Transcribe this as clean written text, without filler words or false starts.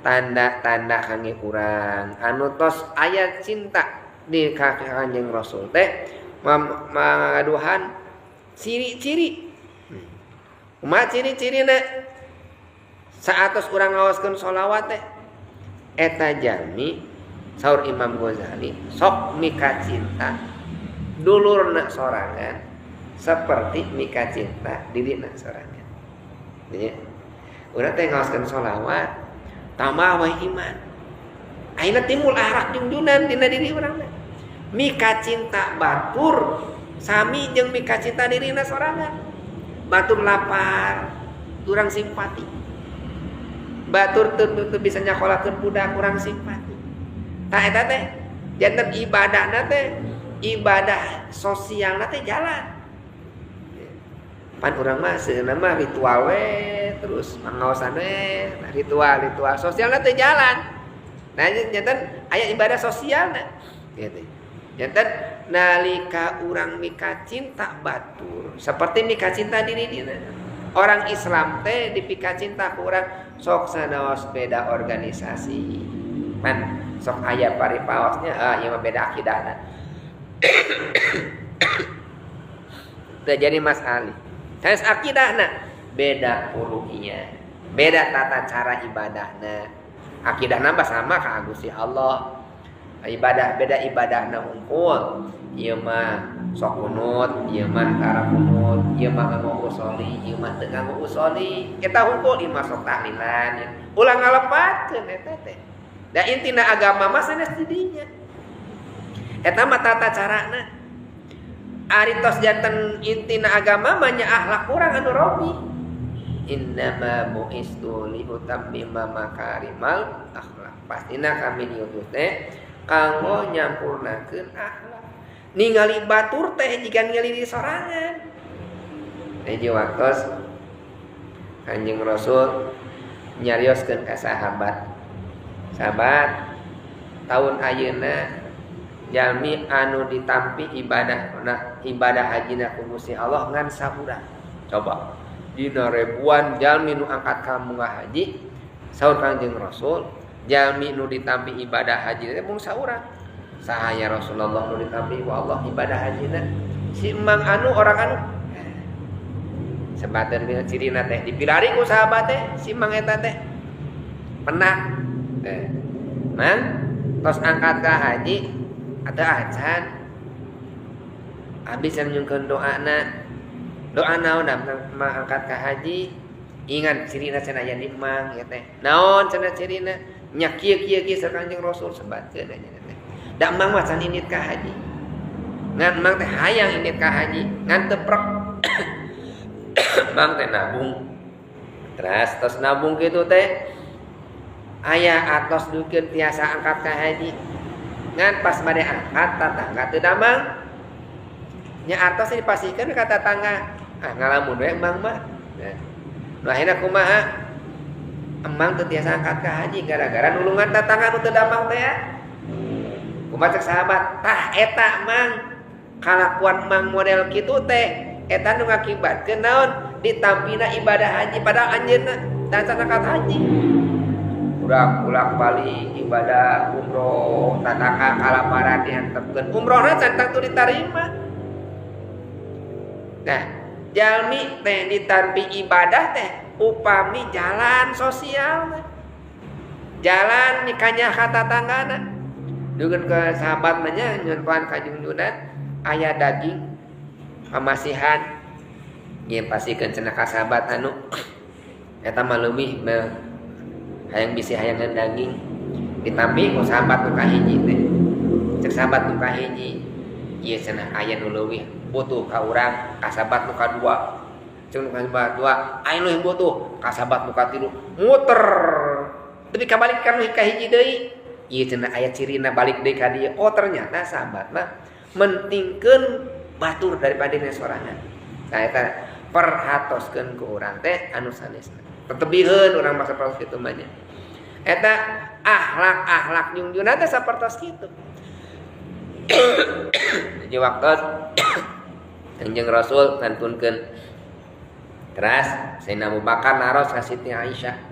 Tanda-tanda kangge urang anu tos aya cinta di ka Kanjeng Rasul teh mangaduhan ciri-ciri. Kumaha ciri-cirina? Saatos urang ngaoskeun sholawat teh eta jalmi saur Imam Ghazali sok mika cinta dulurna sorangan seperti mika cinta dirina sorangan. Nya. Urang teh ngaoskeun sholawat tambah wae iman. Ayeuna timbul akhlak jungjunan dina diri urang teh. Mika cinta batur sami jeung mika cinta dirina sorangan. Batur lapar, urang simpati. Batur teu bisa nyakolakeun budak, urang simpati. Tah eta teh janten ibadahna teh ibadah sosialna teh jalan. Pan urang mah seuneu mah ritual we terus mangaosan we ritual-ritual sosialna teh jalan. Nah janten aya ibadah sosialna gitu. Janten nalika urang mika cinta batur seperti mika cinta diri dina. Orang Islam teh dipika cinta ku urang sok sanaos beda organisasi. Pan sok aya paripaosnya ieu mah beda akidahna. Teu jadi masalah. Sanes akidahna beda furu'nya, beda tata cara ibadahna. Akidahna mah sama ka Gusti Allah. Ibadah beda ibadahna hungkul. Ieu mah sok kunut, ieu mah tara kunut, ieu mah nganggo usoli, ieu mah teu nganggo usoli. Eta hungkul ieu mah sok tahlilan. Ulah ngalepatkeun eta teh. Da intina agama mah sanes di dinya. Eta mah tata carana. Ari tos janten intina agama mah nya akhlak urang anu robi. Innama bu'istu liutammima makarimal akhlak. Pastina kami diutus teh kanggo nyampurnakeun akhlak. Ningali batur teh jiga ningali di sorangan. Hiji waktos Kanjeng Rasul nyarioskeun ka sahabat. Sahabat, tahun ayeuna jalmi anu ditampi ibadah nah ibadah hajina ku Gusti Allah ngan saurang. Coba dina ribuan jalmi nu angkat ka munggah haji saur Kanjeng Rasul jalmi nu ditampi ibadah haji teh mung saurang. Saha ya Rasulullah nu ditampi ku Allah ibadah hajina? Si emang anu orang anu. Sebaten dina cirina teh dipilari ku sahabat teh si mang eta teh. Penak. Mang tos angkat ka haji atau acan abis yang nyungkeun doana. Doa naon mah angkat ka haji? Ingat cirina cenah aya di mang ya teh. Naon cenah cirina? Nya kieu kieu kieu sareng Kanjeng Rasul sebatkeun nya teh. Da mang mah can indit ka haji. Ngan mang teh hayang indit ka haji, ngan teu prek. Mang teh nabung. Terus tos nabung kitu teh aya atos dukeun tiasa angkat ka haji. Ngan pas bade angkat tatangga teu damang. Nya artos dipasihkeun ka tatangga. Ah ngalamun we emang mah. Nah, nu akhirna kumaha? Emang teu tiasa angkat ka haji gara-gara nulungan tatangga nu teu damang teh ya. Kumaha cek sahabat? Tah eta mang kalakuan mang model kitu teh eta nu ngakibatkeun naon? Ditampina ibadah haji padahal anjeunna can angkat haji. Urang bolak-balik ibadah umroh tatangga kalaparan dihantepkeun. Umrohna can tangtu ditarima. Nah, jalmi teh ditampi ibadah teh upami jalan sosial teh. Jalan nikahnya ka tatanggana. Dugeun ke sahabat mah nya nyuntuhan ka jungjunan aya daging pamasihan. Ieu pasikeun cenah ka sahabat anu eta mah leuwih hayang bisi hayangan daging. Ditampi ku sahabat nu kahiji teh. Cek sahabat nu kahiji ieu cenah aya nu leuwih butuh ka urang, ka sahabat nu kadua. Cek nu kadua, aya nu leuwih butuh ka sahabat nu katilu. Muter. Tapi kabalik ka nu kahiji deui. Ieu cenah aya cirina balik deui ka dieu. Oh ternyata sahabat mah mentingkeun batur daripada dina sorangan. Nah eta perhatoskeun ku urang teh anu sanesna. Tetebiheun urang mah sapertos kitu mah nya. Eta akhlak-akhlak jungjungan teh sapertos kitu. Jadi waktu Kanjeng Rasul ngantunkeun teras Sayyidina Abu Bakar naros ka Siti Aisyah.